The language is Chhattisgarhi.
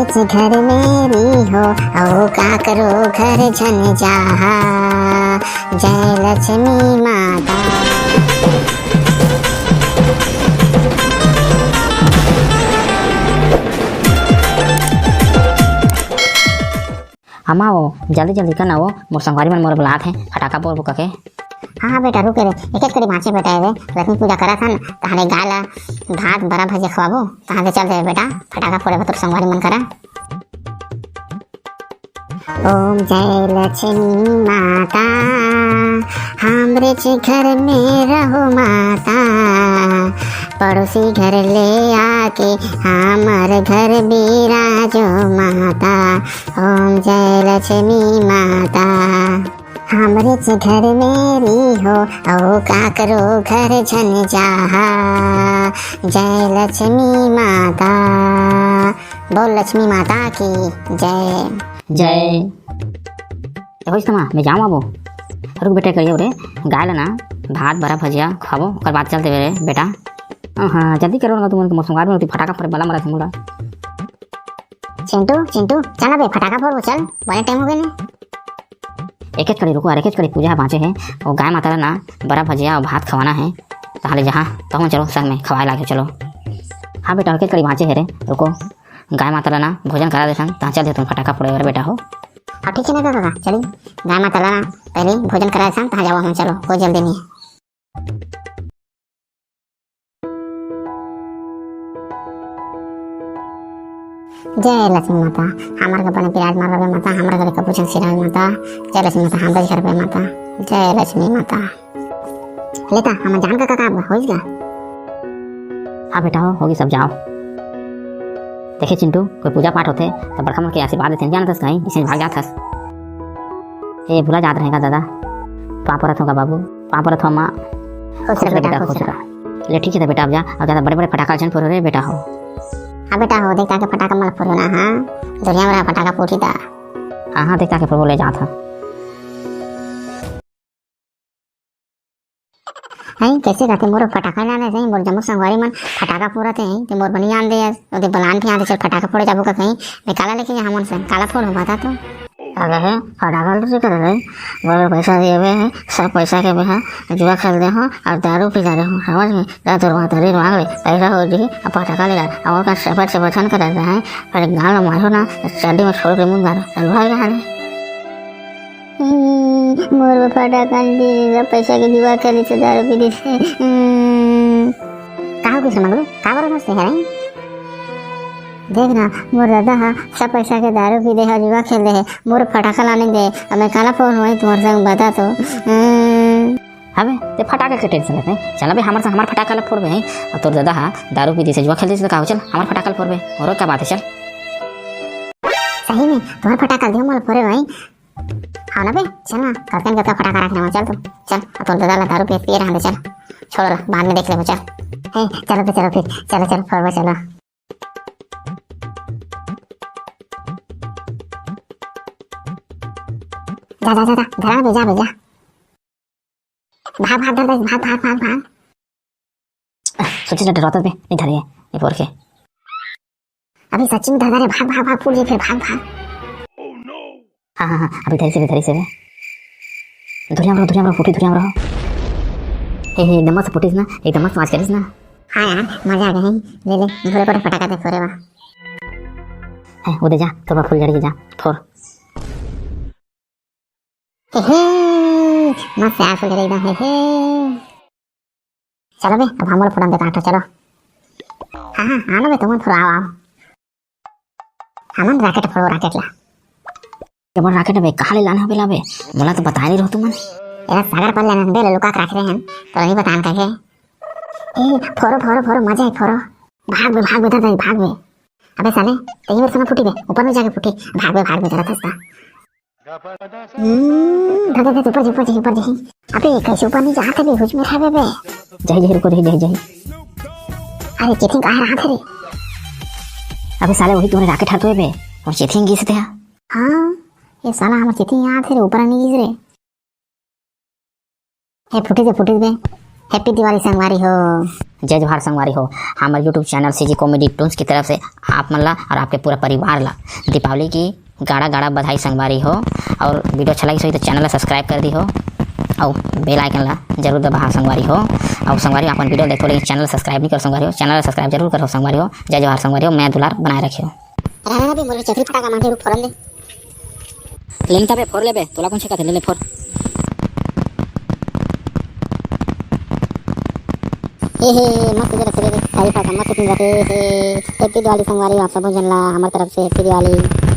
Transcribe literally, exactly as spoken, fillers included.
घर मेरी हो, अउ काकरो घर झन जाहा। जय लक्ष्मी माता। अम्मा वो, जल्दी जल्दी कर ना वो, मोर संगवारी मन मोर बुलात हे, फटाका फोड़बो कके। हाँ, हाँ बेटा, रुक रे, एकेच करी बाँचे बेटा, ए रे, लक्ष्मी पूजा करत हन, तहाने गाय ला भात, बरा, भजिया खवाबो, तहाँ से चल दे बेटा, फटाका फोड़े बर तोर संगवारी मन करा। ओम जय लक्ष्मी माता, हमरेच घर में रहो माता, पड़ोसी घर ले आके हमर घर बिराजो माता। ओम जय लक्ष्मी माता। हमरेच घर में रिहो, अउ काकरो घर झन जाहा। जय लक्ष्मी माता। बोल लक्ष्मी माता की जय। जय। ए होइस तमा, मैं जाऊँ आबो। रुक बेटा, करियो रे, गाय ला ना भात, बरा, भजिया खाबो, ओकर बाद चल देबे रे बेटा। हाँ, जल्दी करो ना तुमन के, मोर संगवारी मन ओती फटाका फोड़े बला मरत हे मोला। चिंटू, चिंटू, चल अबे, फटाका फोड़बो, चल, बने टाइम हो गए ने। एकेच कड़ी रुको, अरे एकेच कड़ी पूजा बाँचे हे, वो गाय माता ला ना बरा, भजिया अउ भात खवाना हे, तहाँ ले जहाँ तहूँ चलो, संग में खवाए लागे चलो। हाँ बेटा, एकेच कड़ी बाँचे हे रे, रुको, गाय माता ला ना भोजन करा देथन, तहाँ चल देथन फटाका फोड़े बर बेटा हो। हाँ ठीक है ना काका, चली गाय माता ला ना पहले भोजन करा देथन, तहाँ जाओ हम, चलो, कोई जल्दी नहीं है। जय लक्ष्मी माता, हमर घर बने विराजमान रहे माता, हमर घर कभू झन सिराय माता। जय लक्ष्मी माता, हमर घर पे माता। जय लक्ष्मी माता। लेता, हम जान का काका होइस गा। हाँ बेटा हो, होगी सब, जाओ। देखे चिंटू, कोई पूजा पाठ होथे, त बड़का मन के आशीर्वाद देथे, जानत हस कहीं, इसे भाग जात हस। ए, भुला जात रहेगा दादा। पाँव परत हों का बाबू, पाँव परत हों माँ। खुश रह बेटा, खुश रह। ले ठीक है त बेटा, अब जा, अब ज्यादा बड़े-बड़े फटाका झन फोड़ो रे बेटा हो। हाँ बेटा हो, देख ताके फटाका मत फोड़ो ना, हाँ। दुनिया भर फटाका फूटी ता। हाँ, हाँ, देख ताके फोड़ो, ले जात हँव। हैं, कैसे कहते मोर फटाका लाने से, मोर जम्मो संगवारी मन फटाका फोड़त हे, ते मोर बनी आन दे, ओदे बलान भी आन दे, चल फटाका फोड़े जाबो का कहीं, मैं काला लेके जा हमन से, काला फोड़ हो बता तो। अरे हे, फटाका लूटी करे रे, मोर पैसा दिए हुए हैं, सब पैसा के मैं जुआ खेल दे हूँ और दारू पी जा रहे हूँ, समझ में? जा तोर माता रे मांग ले, पैसा हो जी, अब फटाका ले जा, और का सेपट सेपट छन कर रहता है, पर गाल मारो ना, चड्डी में छोड़ के मुंह मारो, चल भाग यहाँ से। हम्म, मोर फटाका दे, सब पैसा के जुआ खेली से दारू पी दे से। हम्म। का हो गइस मंगलू? का बरत हस तें हरे? देख ना, मोर दादा ह सब पैसा के दारू पी दे हे, जुआ खेल दे हे, मोर फटाका लाने दे, अब मैं काला फोन होई तुम्हारे संग बता तो। हम्म। अबे, ते फटाका के tension लेते हैं? चल अबे, हमर संग हमर फटाका ला फोड़बे, हैं? और तोर दादा ह दारू पी दे से, जुआ खेल दे से, तो का हो? चल, हमर फटाका ला फोड़बे। और का बात है, चल। सही में, तुम्हार फटाका दे, मोला फोड़े भाई। हाँ ना बे, चल ना, कतकन के फटाका रख लेवा, चल तू, चल, अब तोर दादा ला दारू पिए, पिए रहने दे, चल, छोड़ ला, बाद में देख लेबो, चल। हे, चलो तो चलो फिर, चलो, चलो, फोड़बो, चलो। जा, जा, जा, जा, धरा बे, जा बे, जा। भाग, भाग, धर, धर, भाग, भाग, भाग, भाग। सोचे डराता बे, नहीं धरे, नहीं फोड़ के। अभी सच्ची में धर, धर, भाग, भाग, भाग, फूट जाए फिर, भाग, भाग। हाँ, हाँ, हाँ, अभी धरी से, धरी से। धुरिया में रहो, धुरिया में रहो, फूटी धुरिया में रहो। हे, हे, एकदम मस्त फूटीस ना, एकदम मस्त आवाज करिस ना। हाँ यार, मजा आ गया है। ले, ले, भोरे भोरे फटाका दे फोड़े बा। हे, वो दे जा, तो फूल झड़ी के जा, फोड़। हे, हे, मस्त यार, फुलझड़ी एकदम, हे, हे। चलो बे, अब हमन फोड़न दे कांटा, चलो। हाँ, हाँ, आनो बे, तुमन फोड़ो, आओ, आओ। हमन rocket फोड़ो, rocket ला। जबर rocket बे, कहाँ ले लाने हो बे ला बे? मोला तो बताए नहीं रहो तुमन। एला सागर पर लेना बे, लुका के रखे रहन, तो नहीं बतान कहे। ए, फोड़ो, फोड़ो, फोड़ो, मजा है, फोड़ो। भाग बे, भाग बे, दर, दर, भाग बे। अबे साले, तेही मेरे संग फूटी बे, ऊपर में जाके फूटी। भाग बे, भाग बे, जरा थस्ता। हम्म, धर, धर, धर, ऊपर जी, ऊपर जी, ऊपर जी। अबे, कैसे ऊपर नहीं जाते बे, हुच में खावे बे। जाही, जाही, रुको, जाही, जाही, जाही। अरे, चेथिंग कहाँ रहा थे रे? अबे साले, वही तुम्हारे rocket हर तो है बे, और चेथिंग गिस थे। हाँ, ये साला हमारे चेथिंग यहाँ थे रे, ऊपर नहीं गिस रे। हे फुटी दे, फुटी दे। Happy Diwali संगवारी हो। जय जोहार संगवारी हो। हमर YouTube channel CG Comedy Toons की तरफ से आप मन ला और आपके पूरा परिवार ला दीपावली की गाड़ा गाड़ा बधाई संगवारी हो। और video अच्छा लगिस होही तो channel ला subscribe कर दिहो और bell icon ला जरूर दबाहा संगवारी हो। और संगवारी हो, अपन video देखो लेकिन channel subscribe नहीं करो संगवारी हो, channel subscribe जरूर करो संगवारी हो। जय जोहार संगवारी हो, मया दुलार बनाए रखियो। रहना ना बे, मोर चकरी फटाका मांगे, रुक फोरन दे। ले न तबे, फोर ले बे, तोला कौन सिखाथे, ले ले फोर। हे हे, मस्त जरा तेरे सारी फटाका मस्त सुन रहे हे। Happy Diwali संगवारी हो आप सबो जन ला हमर तरफ से, Happy Diwali।